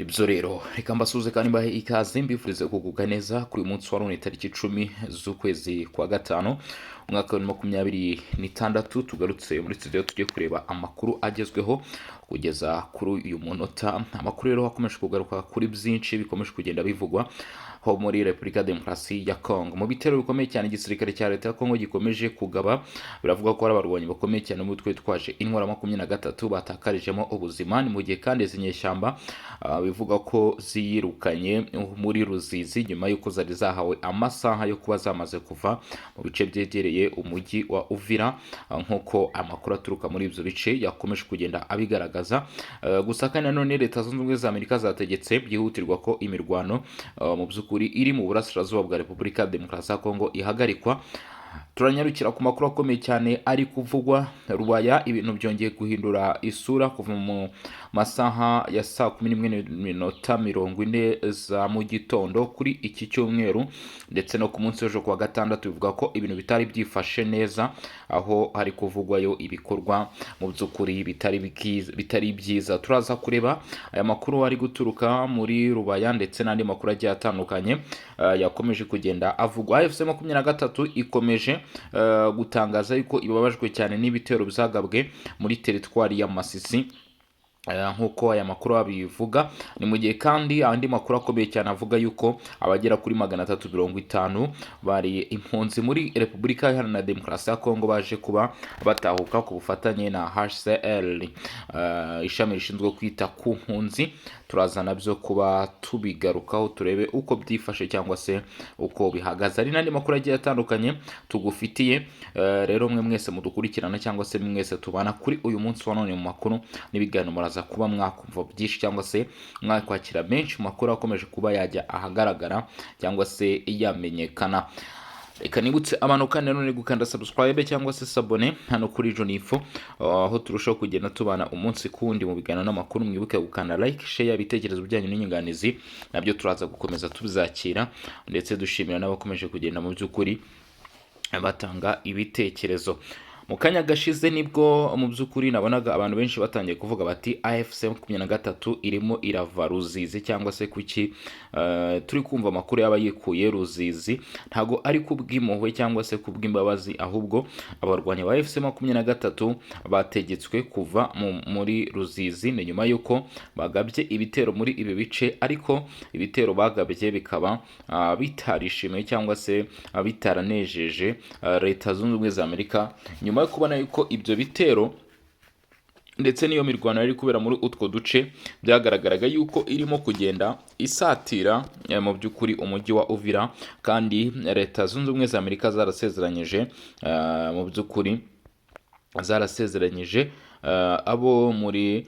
Ibyo rero reka mbasuhuze kandi mbahe ikaze, mbifurize kugubwa neza kuri uyu munsi wa none, tariki 10 z'ukwezi kwa gatanu, umwaka wa 2026. Tugarutse muri studio, tugiye kureba amakuru agezweho kugeza kuri uyu munota. Amakuru rero akomeje kugaruka kuri byinshi bikomeje kugenda bivugwa ho muri Repubulika ya Demokarasi ya Kongo. Mu bitero bikomeye cyane igisirikare cya leta ya Kongo gikomeje kugaba, biravuga ko hari abarwanyi bakomeye cyane umutwe witwaje intwaro 23 batakarijemo ubuzima. Ni mu gihe kandi izi nyeshyamba bivuga ko ziyirukanye muri Ruzizi nyuma y'uko zari zahawe amasaha yo kuba zamaze kuva mu bice byegereye umujyi wa Uvira, nk'uko amakuru aturuka muri ibyo bice yakomeje kugenda abigaragaza. Gusa kandi nanone Leta Zunze Ubumwe za Amerika zategetse byihutirwa ko imirwano mu by'ukuri iri mu burasirazuba bwa Repubulika ya Demokarasi ya Kongo ihagarikwa. Turanyarukira ku makuru akomeye cyane ari kuvugwa Rubaya. Ibintu byongeye guhindura isura kuva mu masaha ya saa 11:40 za mu gitondo kuri iki cyumweru, ndetse no ku munsi w'ejo kuwa gatandatu. Bivuga ko ibintu bitari byifashe neza, aho hari kuvugwayo ibikorwa mu by'ukuri bitari byiza. Turaza kureba aya makuru ari guturuka muri Rubaya ndetse n'andi makuru agiye atandukanye yakomeje kugenda avugwa. AFC 23 ikomeje gutangaza yuko ibabajwe cyane n'ibitero byagabwe muri teritwari ya Masisi, nk'uko aya makuru abivuga. Ni mu gihe kandi andi makuru akomeye cyane avuga yuko abagera kuri 350 bari impunzi muri Repubulika Iharanira Demokarasi ya Kongo baje kuba batahuka ku bufatanye na HCR, ishami rishinzwe kwita ku mpunzi. Turaza nabyo kuba tubigarukaho, turebe uko byifashe cyangwa se uko bihagaze. Hari n'andi makuru agiye atandukanye tugufitiye. Rero mwe mwese mudukurikirana cyangwa se mwese tubana kuri uyu munsi wa none mu makuru n'ibiganiro, muraza kuba mwakumva byinshi cyangwa se mwakwakira menshi mu makuru akomeje kuba yajya ahagaragara cyangwa se yamenyekana. Reka nibutse abantu kandi nanone gukanda subscribe cyangwa se s'abonner hano kuri Jonifu, aho turushaho kugenda tubana umunsi kundi mu biganiro n'amakuru. Mwibuke gukanda like, share, ibitekerezo byanyu n'inyunganizi nabyo turaza gukomeza tuzakira, ndetse dushimira n'abakomeje kugenda mu by'ukuri batanga ibitekerezo. Mu kanya gashize nibwo mu by'ukuri nabonaga abantu benshi batangiye kuvuga bati: "AFC 23 irimo irava Ruzizi", cyangwa se kuki turi kumva amakuru yaba yikuye Ruzizi. Ntago ari kubw'impuhwe cyangwa se kubw'imbabazi, ahubwo abarwanyi ba AFC 23 bategetswe kuva muri Ruzizi. Ni nyuma y'uko bagabye ibitero muri ibi bice, ariko ibitero bagabye bikaba bitarishimiwe cyangwa se bitaranejeje Leta Zunze Ubumwe za Amerika, nyuma yo kubona yuko ibyo bitero ndetse n'iyo mirwano yari kubera muri utwo duce byagaragaraga yuko irimo kugenda isatira mu by'ukuri umujyi wa Uvira, kandi Leta Zunze Ubumwe za Amerika zarasezeranyije mu by'ukuri zarasezeranyije abo muri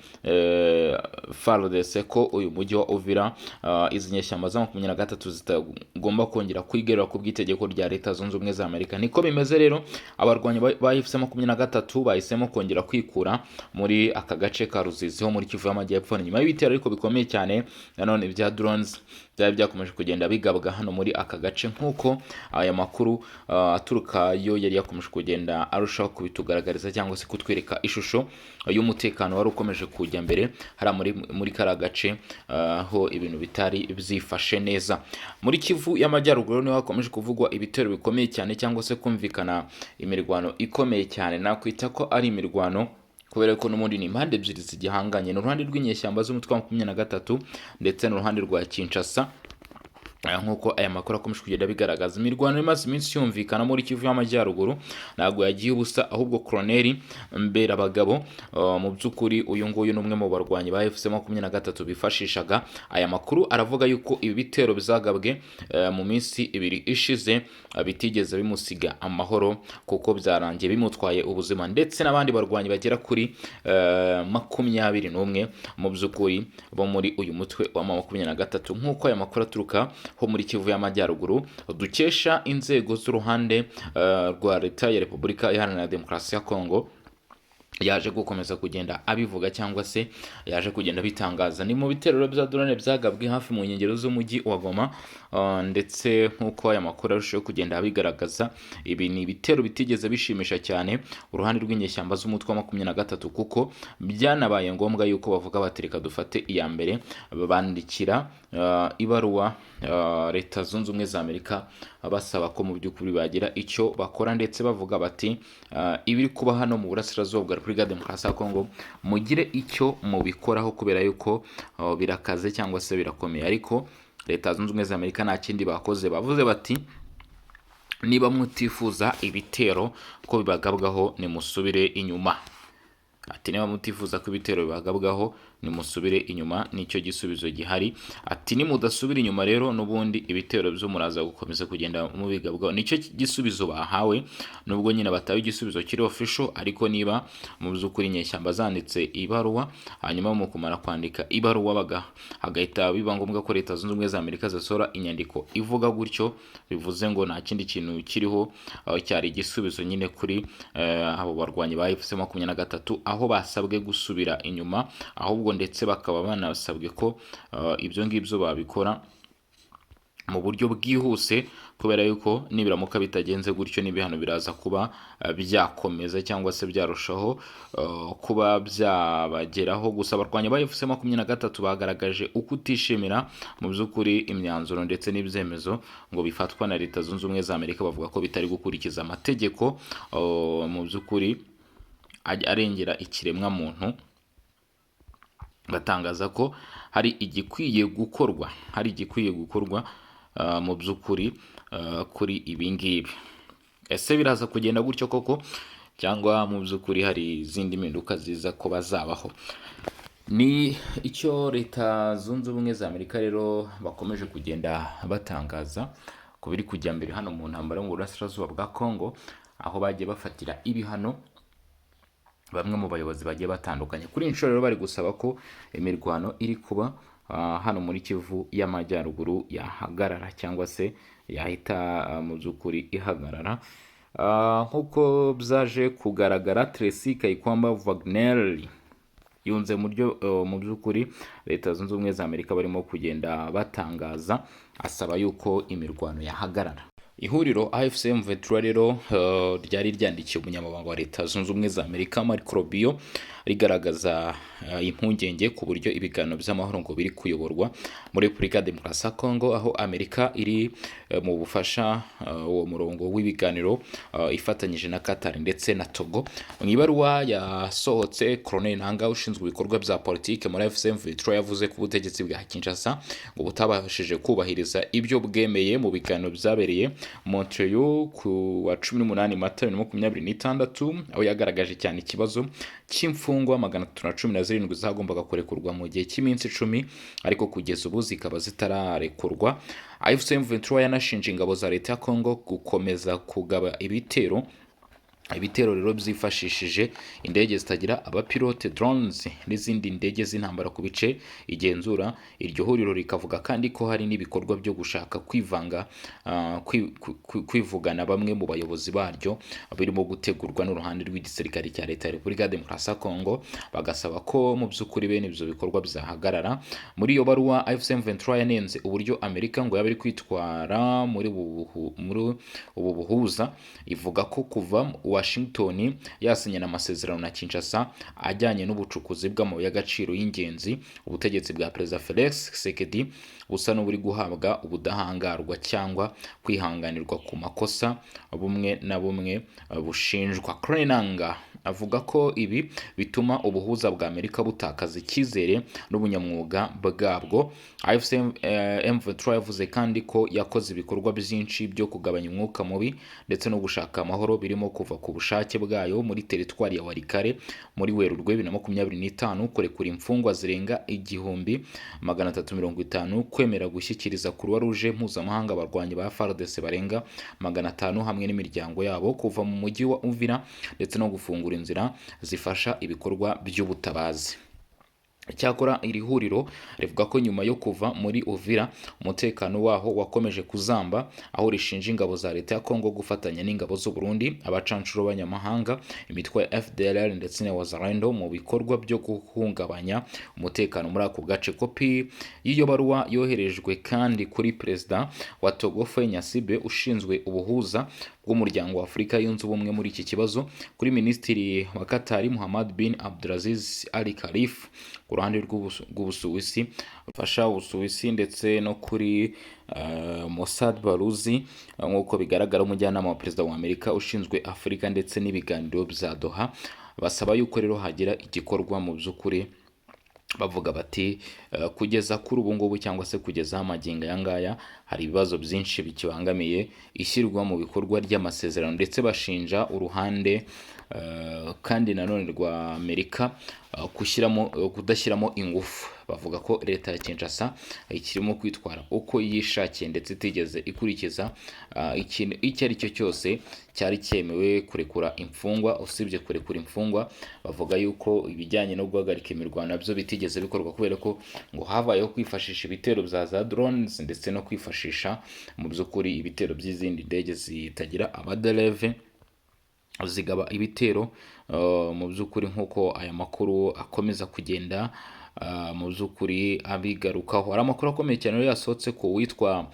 FARDC ko uyu mujyi wa Uvira izi nyeshyamba za 23 zitagomba kongera kwigarura ku bw'itegeko rya Leta Zunze Ubumwe za Amerika. Niko bimeze rero, abarwanyi ba AFC 23 bahisemo kongera kwikura muri aka gace ka Ruzizi ho muri Kivu y'Amajyepfo, nyuma y'ibitero ariko bikomeye cyane nanone bya drones byari byakomeje kugenda bigabwa hano muri aka gace, nk'uko aya makuru aturuka yo yari yakomeje kugenda arushaho kubitugaragariza cyangwa se kutwereka ishusho y'umutekano wari ukomeje kujya mbere hariya muri kariya gace, aho ibintu bitari byifashe neza. Muri Kivu y'Amajyaruguru niho hakomeje kuvugwa ibitero bikomeye cyane cyangwa se kumvikana imirwano ikomeye cyane. Nakwita ko ari imirwano kubera ko n'ubundi ni impande ebyiri zigihanganye, ni uruhande rw'inyeshyamba z'umutwe wa 23 ndetse n'uruhande rwa Kinshasa, nk'uko aya makuru akomeje kugenda bigaragaza. Imirwano imaze iminsi yumvikana muri Kivu y'Amajyaruguru ntabwo yagiye ubusa, ahubwo Colonel Mberabagabo, mu by'ukuri uyu nguyu ni umwe mu barwanyi ba AFC 23 bifashishaga. Aya makuru aravuga yuko ibi bitero bizagabwe mu minsi 2 ishize bitigeze bimusiga amahoro, kuko byarangiye bimutwaye ubuzima ndetse n'abandi barwanyi bagera kuri 21 mu by'ukuri bo muri uyu mutwe wa 23, nk'uko aya makuru aturuka ho muri Kivu y'Amajyaruguru dukesha inzego z'uruhande rwa leta ya Repubulika Iharanira Demokarasi ya Kongo. Yaje gukomeza kugenda abivuga cyangwa se yaje kugenda abitangaza. Ni mu bitero rero bya drone byagabwe hafi mu nkengero z'umujyi wa Goma, ndetse nk'uko aya makuru arushaho kugenda abigaragaza, ibi ni ibitero bitigeze bishimisha cyane uruhande rw'inyeshyamba z'umutwe wa 23, kuko byanabaye ngombwa yuko bavuga bati: "Reka dufate iya mbere." Bandikira ibaruwa Leta Zunze Ubumwe za Amerika, basaba ko mu by'ukuri bagira icyo bakora, ndetse bavuga bati: "Ibiri kuba hano mu burasirazuba bwa Repubulika ya Demokarasi ya Kongo, mugire icyo mubikoraho, kubera yuko birakaze cyangwa se birakomeye." Ariko Leta Zunze Ubumwe za Amerika nta kindi bakoze, bavuze bati: "Niba mutifuza ibitero ko bibagabwaho, nimusubire inyuma." Ati: "Niba mutifuza ko ibitero bibagabwaho, nimusubire inyuma." Nicyo gisubizo gihari. Ati: "Nimudasubira inyuma rero, n'ubundi ibitero byo muraza gukomeza kugenda mubigabwaho." Nicyo gisubizo bahawe, nubwo nyine batawe igisubizo kiri official. Ariko niba mu by'ukuri inyeshyamba zanditse ibaruwa, hanyuma mu kumara kwandika ibaruwa hagahita biba ngombwa ko Leta Zunze Ubumwe za Amerika zisohora inyandiko ivuga gutyo, bivuze ngo nta kindi kintu kiriho, cyari igisubizo nyine kuri abo barwanyi ba AFC 23, aho basabwe gusubira inyuma, ahubwo ndetse bakaba banasabwe ko ibyo ngibyo babikora mu buryo bwihuse, kubera yuko nibiramuka bitagenze gutyo, n'ibihano biraza kuba byakomeza cyangwa se byarushaho kuba byabageraho. Gusa abarwanyi ba AFC 23 bagaragaje ukutishimira mu by'ukuri imyanzuro ndetse n'ibyemezo ngo bifatwa na Leta Zunze Ubumwe za Amerika, bavuga ko bitari gukurikiza amategeko mu by'ukuri arengera ikiremwamuntu. Batangaza ko hari igikwiye gukorwa mu by'ukuri kuri ibi ngibi. Ese biraza kugenda gutyo koko, cyangwa mu by'ukuri hari izindi mpinduka ziza ko bazabaho? Ni icyo Leta Zunze Ubumwe za Amerika rero bakomeje kugenda batangaza ku biri kujya mbere hano mu ntambara yo mu burasirazuba bwa Congo, aho bagiye bafatira ibihano bamwe mu bayobozi bagiye batandukanye. Kuri iyi nshuro rero bari gusaba ko imirwano iri kuba hano muri Kivu y'Amajyaruguru yahagarara, cyangwa se yahita mu by'ukuri ihagarara. Nk'uko byaje kugaragara, Tracy Kayikwamba Wagner yunze mu ryo mu by'ukuri Leta Zunze Ubumwe za Amerika barimo kugenda batangaza, asaba yuko imirwano yahagarara. Ihuriro AFC M23 rero ryari ryandikiye umunyamabanga wa Leta Zunze Ubumwe za Amerika, Marco Rubio, rigaragaza impungenge ku buryo ibiganiro by'amahoro ngo biri kuyoborwa muri Repubulika ya Demokarasi ya Congo, aho Amerika iri mu bufasha uwo murongo w'ibiganiro ifatanyije na Qatar ndetse na Togo. Mu ibaruwa yasohotse, Colonel Nanga ushinzwe ibikorwa bya politike muri AFC M23 yavuze ko ubutegetsi bwa Kinshasa ngo butabashije kubahiriza ibyo bwemeye mu biganiro byabereye Montreal ku wa 18 Mata 2026, aho yagaragaje cyane ikibazo cy'imfungwa 317 zagombaga kurekurwa mu gihe cy'iminsi 10, ariko kugeza ubu zikaba zitararekurwa. AFC M23 yanashinje ingabo za leta ya Congo gukomeza kugaba ibitero rero byifashishije indege zitagira abapilote, drones, n'izindi ndege z'intambara ku bice igenzura. Iryo huriro rikavuga kandi ko hari n'ibikorwa byo gushaka kwivanga kwivugana bamwe mu bayobozi baryo birimo gutegurwa n'uruhande rw'igisirikare cya leta ya Repubulika ya Demokarasi ya Congo, bagasaba ko mu by'ukuri bene ibyo bikorwa byahagarara. Muri iyo baruwa, AFC M23 yanenze uburyo Amerika ngo yaba iri kwitwara muri ubu buhuza, ivuga ko kuva Washington yasinyana amasezerano na Kinshasa ajyanye n'ubucukuzi bw'amabuye y'agaciro y'ingenzi, ubutegetsi bwa Perezida Felix Tshisekedi busa n'uburi guhabwa ubudahangarwa cyangwa kwihanganirwa ku makosa bumwe na bumwe bushinjwa. Colonel Nanga avuga ko ibi bituma ubuhuza bwa Amerika butakaza icyizere n'ubunyamwuga bwabwo. AFC M23 yavuze kandi ko yakoze ibikorwa byinshi byo kugabanya umwuka mubi ndetse no gushaka amahoro, birimo kuva ku bushake bwayo muri teritwari ya Walikale muri Werurwe 2025, kurekura imfungwa zirenga 1350, kwemera gushyikiriza Croix Rouge mpuzamahanga abarwanyi ba FARDC barenga 500 hamwe n'imiryango yabo, kuva mu mujyi wa Uvira, ndetse no gufungura inzira zifasha ibikorwa by'ubutabazi. Icyakora iri huriro rivuga ko nyuma yo kuva muri Uvira umutekano waho wakomeje kuzamba, aho rishinja ingabo za leta ya Kongo gufatanya n'ingabo z'u Burundi, abacanshuro b'abanyamahanga, imitwe ya FDLR ndetse na Wazalendo mu bikorwa byo guhungabanya umutekano muri ako gace. Kopi y'iyo baruwa yoherejwe kandi kuri perezida wa Togo, Faure Gnassingbé, ushinzwe ubuhuza bw'Umuryango wa Afurika Yunze Ubumwe muri iki kibazo, kuri minisitiri wa Qatar, Muhammad bin Abdulaziz Al Khalif, ku ruhande rw'Ubusuwisi rufasha Ubusuwisi, ndetse no kuri Massad Boulos, nk'uko bigaragara umujyanama wa perezida wa Amerika ushinzwe Afurika ndetse n'ibiganiro bya Doha. Basaba yuko rero hagira igikorwa mu by'ukuri, bavuga bati kugeza kuri ubu ngubu cyangwa se kugeza amagingo aya ngaya hari ibibazo byinshi bikibangamiye ishyirwa mu bikorwa ry'amasezerano, ndetse bashinja uruhande kandi nanone rwa Amerika kudashyiramo ingufu. Bavuga ko leta ya Kinshasa ikirimo kwitwara uko yishakiye ndetse itigeze ikurikiza ikintu icyo ari cyo cyose cyari cyemewe kurekura imfungwa. Usibye kurekura imfungwa, bavuga yuko ibijyanye no guhagarika imirwano nabyo bitigeze bikorwa, kubera ko ngo habayeho kwifashisha ibitero bya za drones ndetse no kwifashisha mu by'ukuri ibitero by'izindi ndege zitagira abadereve zigaba ibitero mu by'ukuri, nk'uko aya makuru akomeza kugenda mu by'ukuri abigarukaho. Hari amakuru akomeye cyane rero yasohotse ku witwa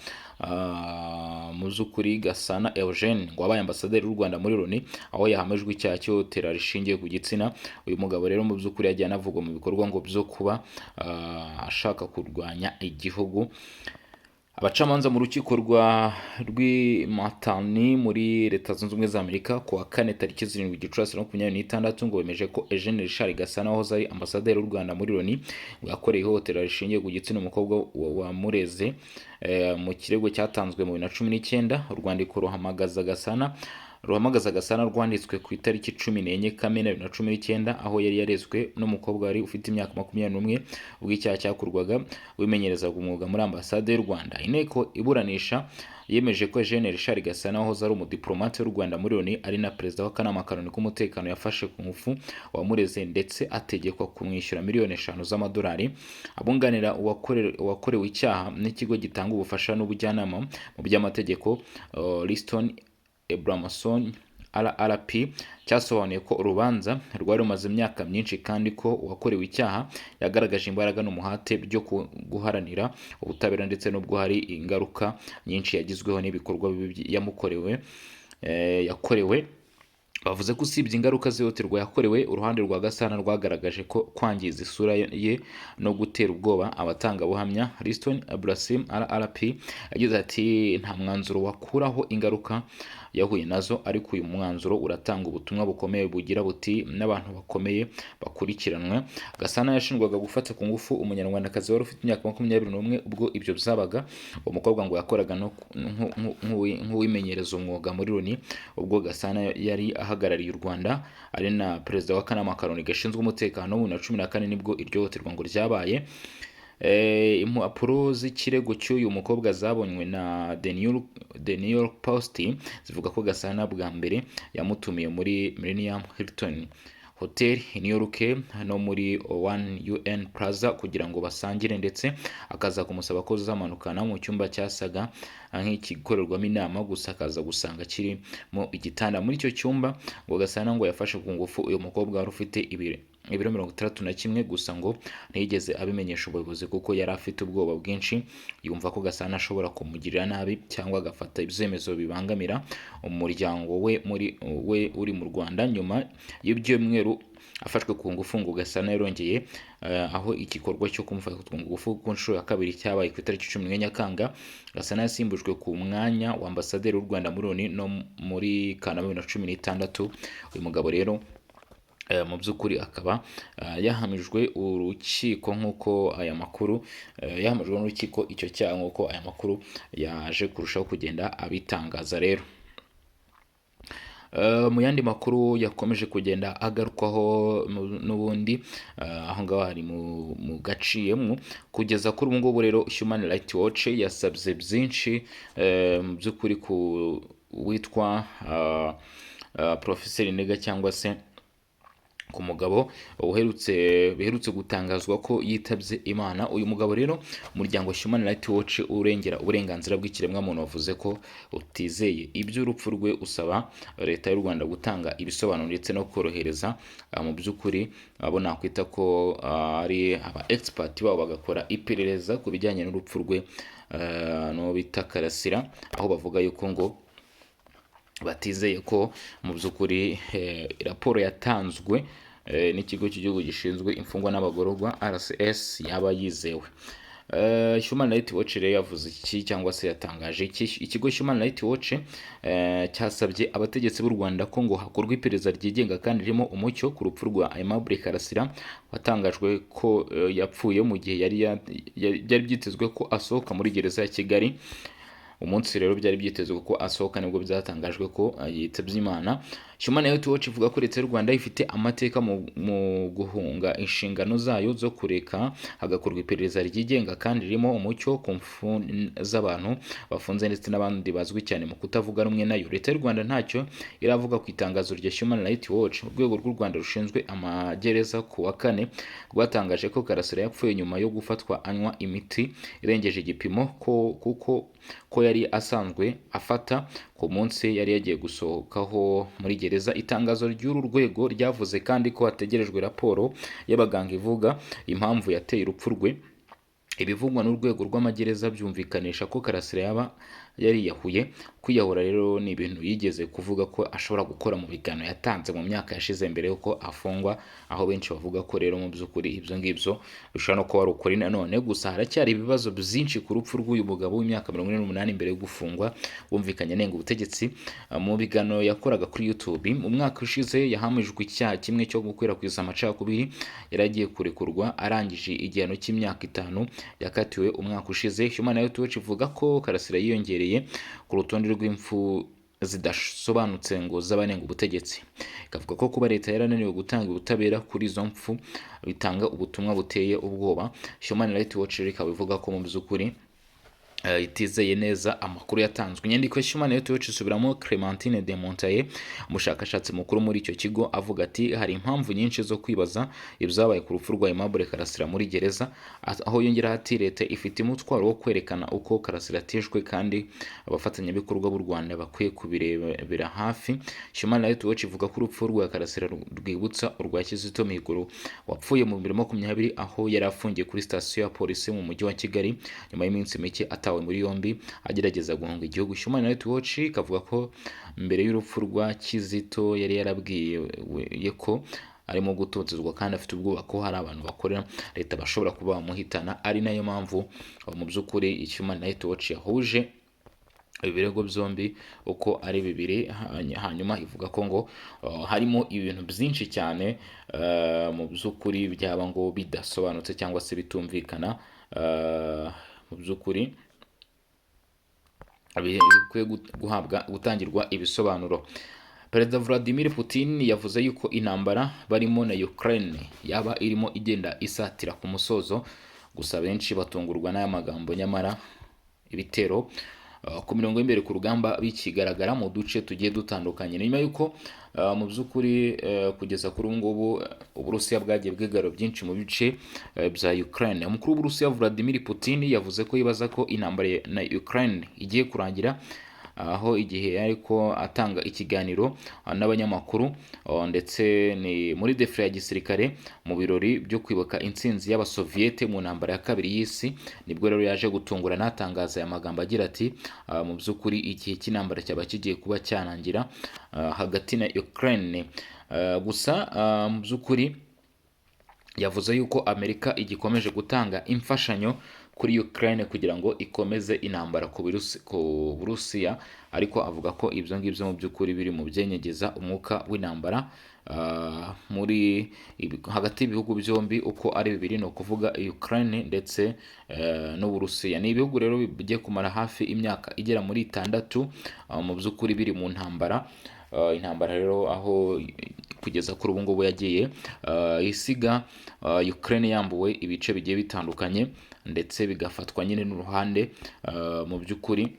mu by'ukuri Gasana Eugene, ngo wabaye ambasaderi w'u Rwanda muri Loni, aho yahamijwe icyaha cy'ihohotera rishingiye ku gitsina. Uyu mugabo rero mu by'ukuri yagiye anavugwa mu bikorwa ngo byo kuba ashaka kurwanya igihugu. Abacamanza mu rukiko rwa rw'imatani muri Leta Zunze Ubumwe za Amerika ku wa kane tariki 7 Gicurasi 2026 ngo bemeje ko Eugene Richard Gasana, wahoze ari ambasaderi w'u Rwanda muri Loni, ngo yakoreye ihohotera rishingiye ku gitsina umukobwa wamureze mu kirego cyatanzwe mu 2019. Urwandiko ruhamagaza Gasana rwanditswe ku itariki 14 Kamena 2019, aho yari yarezwe n'umukobwa wari ufite imyaka 21 ubwo icyaha cyakorwaga, wimenyerezaga umwuga muri ambasade y'u Rwanda. Inteko iburanisha yemeje ko Eugene Richard Gasana, wahoze ari umudiplomate w'u Rwanda muri Loni ari na perezida w'akanama ka Loni k'umutekano, yafashe ku ngufu uwamureze ndetse ategekwa kumwishyura miliyoni 5 z'amadolari. Abunganira uwakorewe icyaha n'ikigo gitanga ubufasha n'ubujyanama mu by'amategeko Liston Abramson LLP cyasobanuye ko urubanza rwari rumaze imyaka myinshi kandi ko uwakorewe icyaha yagaragaje imbaraga n'umuhate byo guharanira ubutabera, ndetse n'ubwo hari ingaruka nyinshi yagizweho n'ibikorwa bibi yamukorewe yakorewe. Bavuze ko usibye ingaruka z'ihohoterwa yakorewe, uruhande rwa Gasana rwagaragaje ko kwangiza isura ye no gutera ubwoba abatangabuhamya. Liston Abramson LLP yagize ati: "Nta mwanzuro wakuraho ingaruka yahuye nazo, ariko uyu mwanzuro uratanga ubutumwa bukomeye bugira buti n'abantu bakomeye bakurikiranwe." Gasana yashinjwaga gufata ku ngufu umunyarwandakazi wari ufite imyaka 21 ubwo ibyo byabaga. Uwo mukobwa ngo yakoraga no nk'uwimenyereza umwuga muri Loni ubwo Gasana yari ahagarariye u Rwanda ari na perezida w'akanama ka Loni gashinzwe umutekano. Mu 2014 nibwo iryo hohoterwa ngo ryabaye. Impapuro z'ikirego cy'uyu mukobwa zabonywe na The New York Post zivuga ko Gasana bwa mbere yamutumiye muri Millennium Hilton Hotel i New York no muri One UN Plaza kugira ngo basangire, ndetse akaza kumusaba ko zamanukana mu cyumba cyasaga nk'igikorerwamo inama, gusa akaza gusanga kirimo igitanda. Muri icyo cyumba ngo Gasana ngo yafashe ku ngufu uyu mukobwa wari ufite ibiro 61, gusa ngo ntiyigeze abimenyesha ubuyobozi kuko yari afite ubwoba bwinshi, yumva ko Gasana ashobora kumugirira nabi cyangwa agafata ibyemezo bibangamira umuryango we muri we uri mu Rwanda. Nyuma y'ibyumweru afashwe ku ngufu, ngo Gasana yarongeye aho igikorwa cyo kumufata ku ngufu ku nshuro ya kabiri cyabaye ku itariki 11 Nyakanga. Gasana yasimbujwe ku mwanya wa ambasaderi w'u Rwanda muri Loni no muri Kanama 2016. Uyu mugabo rero mu by'ukuri akaba yahamijwe urukiko nk'uko aya makuru yahamijwe n'urukiko icyo cyaha, nk'uko aya makuru yaje kurushaho kugenda abitangaza rero. Mu yandi makuru yakomeje kugenda agarukwaho n'ubundi aho ngaho hari mu gaciyemo kugeza kuri ubu ngubu rero, Human Rights Watch yasabye byinshi mu by'ukuri ku witwa Professeur Nega cyangwa se Ku mugabo uherutse, biherutse gutangazwa ko yitabye Imana. Uyu mugabo rero, umuryango Human Rights Watch urengera uburenganzira bw'ikiremwamuntu wavuze ko utizeye iby'urupfu rwe, usaba leta y'u Rwanda gutanga ibisobanuro ndetse no korohereza mu by'ukuri abo nakwita ko ari aba expert babo, bagakora iperereza ku bijyanye n'urupfu rwe, n'uwo bita Karasira, aho bavuga yuko ngo batizeye ko mu by'ukuri raporo yatanzwe n'ikigo cy'igihugu gishinzwe imfungwa n'abagororwa, RCS, yaba yizewe. Human Rights Watch rero yavuze iki cyangwa se yatangaje iki? Ikigo Human Rights Watch cyasabye abategetsi b'u Rwanda ko ngo hakorwa iperereza ryigenga kandi ririmo umucyo ku rupfu rwa Aimable Karasira, watangajwe ko yapfuye mu gihe yari byari byitezwe ko asohoka muri gereza ya Kigali. Umunsi rero byari byitezwe ko asohoka nibwo byatangajwe ko yitabye Imana. Human Rights Watch ivuga ko leta y'u Rwanda ifite amateka mu guhunga inshingano zayo zo kureka hagakorwa iperereza ryigenga kandi ririmo umucyo ku mfu z'abantu bafunze ndetse n'abandi bazwi cyane mu kutavuga rumwe nayo. Leta y'u Rwanda ntacyo iravuga ku itangazo rya Human Rights Watch. Urwego rw'u Rwanda rushinzwe amagereza ku wa kane rwatangaje ko Karasira yapfuye nyuma yo gufatwa anywa imiti irengeje igipimo, ko kuko ko yari asanzwe afata ku munsi yari yagiye gusohokaho muri gereza. Itangazo ry'uru rwego ryavuze kandi ko hategerejwe raporo y'abaganga ivuga impamvu yateye urupfu rwe. Ibivugwa n'urwego rw'amagereza byumvikanisha ko Karasira yaba yariyahuye. Kwiyahura rero ni ibintu yigeze kuvuga ko ashobora gukora mu biganiro yatanze mu myaka yashize mbere y'uko afungwa, aho benshi bavuga ko rero mu by'ukuri ibyo ngibyo bishobora no kuba ari ukuri nanone. Gusa haracyari ibibazo byinshi ku rupfu rw'uyu mugabo w'imyaka 48. Mbere yo gufungwa wumvikanye anenga ubutegetsi mu biganiro yakoraga kuri YouTube. Mu mwaka ushize yahamijwe icyaha kimwe cyo gukwirakwiza amacakubiri. Yari agiye kurekurwa arangije igihano cy'imyaka 5 yakatiwe umwaka ushize. Human Rights Watch ivuga ko Karasira yiyongereye ku rutonde rw'impfu zidasobanutse ngo z'abanenga ubutegetsi, ikavuga ko kuba leta yarananiwe gutanga ubutabera kuri izo mpfu bitanga ubutumwa buteye ubwoba. Human Rights Watch rero ikaba ivuga ko mu by'ukuri itizeye neza amakuru yatanzwe. Inyandiko ya Human Rights Watch isubiramo Clementine de Montaye, umushakashatsi mukuru muri icyo kigo, avuga ati: "Hari impamvu nyinshi zo kwibaza ibyabaye ku rupfu rwa Aimable Karasira muri gereza." Aho yongeraho ati: "Leta ifite umutwaro wo kwerekana uko Karasira atishwe, kandi abafatanyabikorwa b'u Rwanda bakwiye kubirebera hafi." Human Rights Watch ivuga ko urupfu rwa Karasira rwibutsa urwa Kizito Mihigo, wapfuye mu 2020 aho yari afungiye kuri sitasiyo ya polisi mu mujyi wa Kigali, nyuma y'iminsi mike atawe muri yombi agerageza guhunga igihugu. Human Rights Watch ikavuga ko mbere y'urupfu rwa Kizito yari yarabwiye ko arimo gutotezwa kandi afite ubwoba ko hari abantu bakorera leta bashobora kuba bamuhitana, ari nayo mpamvu mu by'ukuri Human Rights Watch yahuje ibirego byombi uko ari bibiri. Hanyuma ivuga ko ngo harimo ibintu byinshi cyane mu by'ukuri byaba ngo bidasobanutse cyangwa se bitumvikana, mu by'ukuri bikwiye guhabwa, gutangirwa ibisobanuro. Perezida Vladimir Putin yavuze yuko intambara barimo na Ukraine yaba irimo igenda isatira ku musozo. Gusa benshi batungurwa n'aya magambo, nyamara ibitero ku mirongo y'imbere ku rugamba bikigaragara mu duce tugiye dutandukanye. Nyuma y'uko mu by'ukuri kugeza kuri ubu ngubu Uburusiya bwagiye bwigarura byinshi mu bice bya Ukraine, umukuru w'Uburusiya Vladimir Putin yavuze ko yibaza ko intambara na Ukraine igiye kurangira, aho igihe ariko atanga ikiganiro n'abanyamakuru, ndetse ni muri défilé ya gisirikare mu birori byo kwibuka intsinzi y'Abasoviyete mu ntambara ya kabiri y'isi. Nibwo rero yaje gutungurana atangaza aya magambo agira ati: "Mu by'ukuri igihe cy'intambara cyaba kigiye kuba cyarangira hagati na Ukraine." Gusa mu by'ukuri yavuze yuko Amerika igikomeje gutanga imfashanyo kuri Ukraine kugira ngo ikomeze intambara ku Burusiya, ariko avuga ko ibyo ngibyo mu by'ukuri biri mu byenyegeza umwuka w'intambara muri hagati y'ibihugu byombi uko ari bibiri, ni ukuvuga Ukraine ndetse n'Uburusiya. Ni ibihugu rero bigiye kumara hafi imyaka igera muri 6 mu by'ukuri biri mu ntambara. Intambara rero aho kugeza kuri ubu ngubu yagiye isiga Ukraine yambuwe ibice bigiye bitandukanye, ndetse bigafatwa nyine n'uruhande mu by'ukuri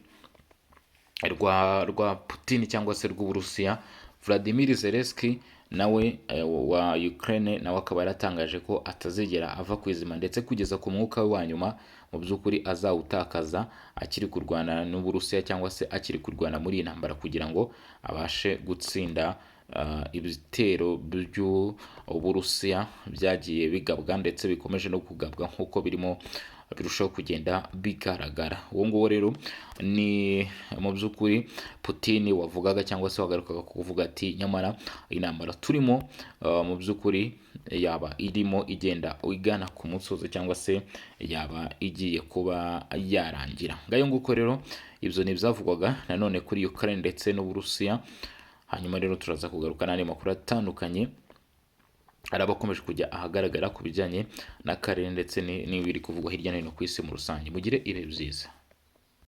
rwa Putin cyangwa se rw'Uburusiya. Vladimir Zelensky nawe wa Ukraine, nawe akaba yaratangaje ko atazigera ava ku izima, ndetse kugeza ku mwuka we wa nyuma mu by'ukuri azawutakaza akiri kurwana n'Uburusiya, cyangwa se akiri kurwana muri iyi ntambara kugira ngo abashe gutsinda ibitero by'Uburusiya byagiye bigabwa ndetse bikomeje no kugabwa nk'uko birimo birushaho kugenda bigaragara. Uwo nguwo rero ni mu by'ukuri Putin wavugaga, cyangwa se wagarukaga kuvuga ati: "Nyamara intambara turimo mu by'ukuri yaba irimo igenda igana ku musozo, cyangwa se yaba igiye kuba yarangira." Ngayo nguko rero, ibyo ni ibyavugwaga nanone kuri Ukraine ndetse n'Uburusiya. Hanyuma rero turaza kugaruka n'andi makuru atandukanye araba akomeje kujya ahagaragara ku bijyanye n'akarere ndetse n'ibiri kuvugwa hirya no hino ku isi muri rusange. Mugire ibihe byiza.